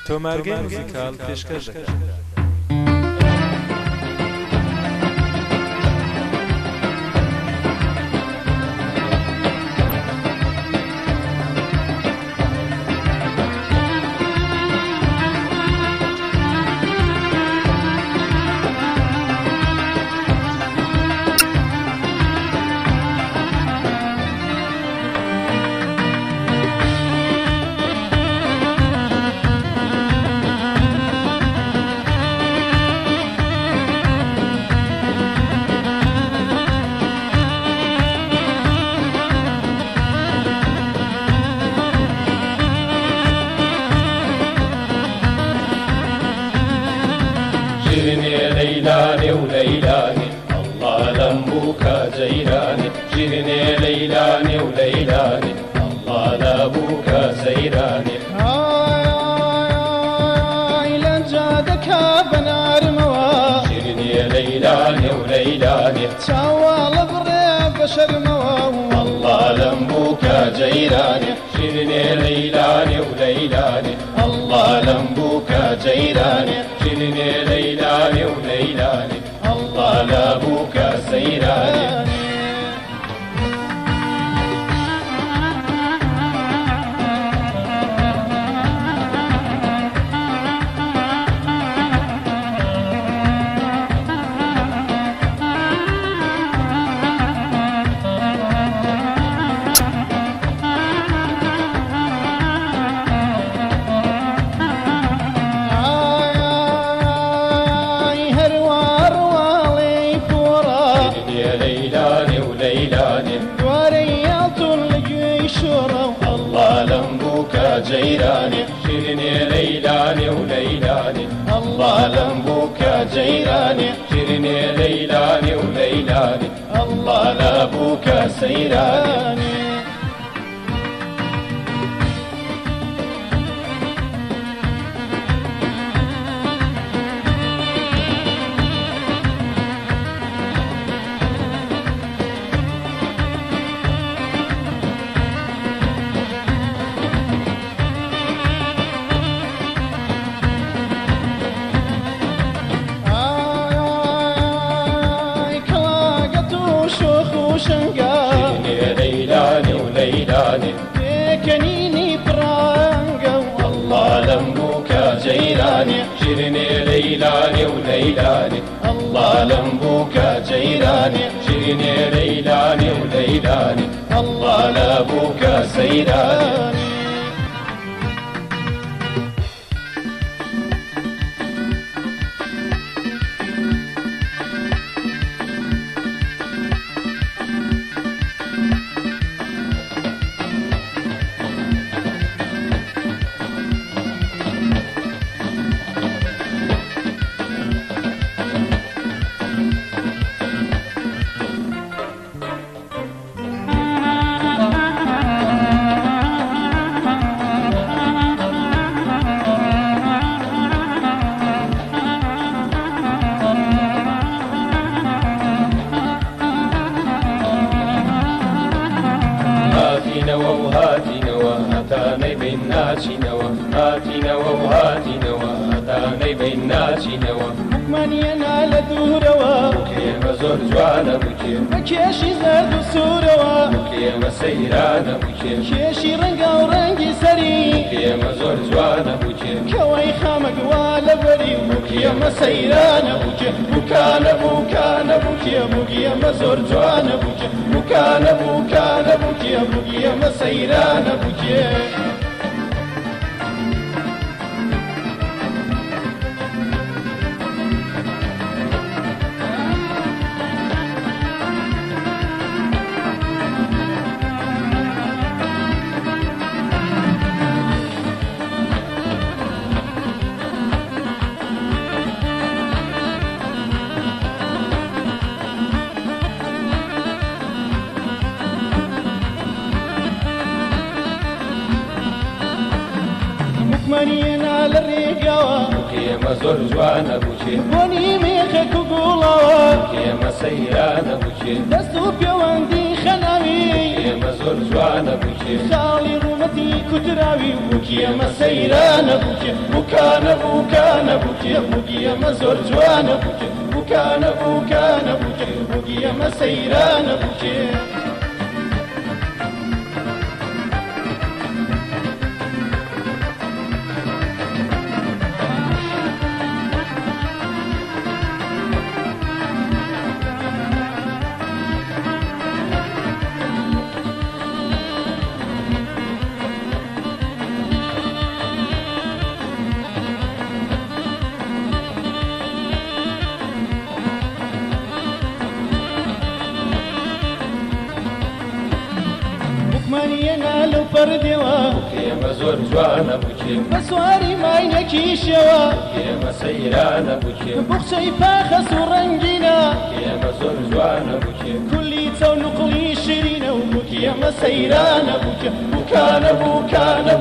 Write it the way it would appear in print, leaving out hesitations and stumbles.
تۆمارگەی موزیکال پێشکەش دەکات. ليلاني وليلاني الله لمبوك جيراني جرني ليلاني وليلاني الله لابوك سيراني آي لنجادك بنار موا جرني ليلاني وليلاني تشاوال بري بشر موا الله لمبوك جيراني جرني ليلاني وليلاني الله لمبوك جيراني جرني ليلاني وليلاني الله لابوك سيراني. الله لمبوك جيراني شيرني ليلاني وليلاني الله لمبوك جيراني شيرني ليلاني وليلاني الله لابوك سيراني. شيرني ليلاني وليلاني كنيني برانقا الله لمبوك جيراني شيرني ليلاني وليلاني الله لمبوك جيراني شيرني ليلاني وليلاني الله لابوك سيراني. هاتینەوە و هاتینەوە هەتانەی بین ناچینەوە هاتینەوە و هاتینەوە هەتانەی بین ناچینەوە بووکمانیەنا لە دوورەوە بووکێمە زۆر جوانە بووکێ بە کێشی زەرد و سوورەوە بووکێمە سەیرانە بووکێ کێشی ڕەنگا و ڕەنگی سەری بووکێمە زۆر جوانە بووکێ کەوەی خامەک وا لەبەری بووکێمە سەیرانە بووکێ بووکانە بووکانە بووکێ بووکێمە زۆر جوانە بووکێ بووکانە بووکانە بووکێ بووکێمە سەیرانە بووکێ. مانیەنا لە ڕێگاوە بووکێمە زۆر جوانە بووکێ بۆنی مێخێک و گوڵەوە بووکێمە سەیرانە بووکێ دەست و پێوەندی خەناوی بووکێمە زۆر جوانە بووکێ خاڵی ڕوومەتی دەستی کوتراوی بووکی ئەمە سەیرانە بووکێ بووکانە بووکانە بووکێ بووکی ئەمە زۆر جوانە بووکێ بووکانە بووکانە بووکێ بووکی ئەمە سەیرانە بووکێ. بووکمانیەنا لەو پەردێوە ئێمە زۆر جوانە بووکێ بە سواری ماینەکیشەوە ئێمە سەیرانە بووکێ بوخچەی پاخەس و ڕەنگینە ئێمە زۆر جوانە بووکێ کولی چەو نوقڵی شیرینە و بووکی ئەمە سەیرانە بووکێ بووکانە بووکانە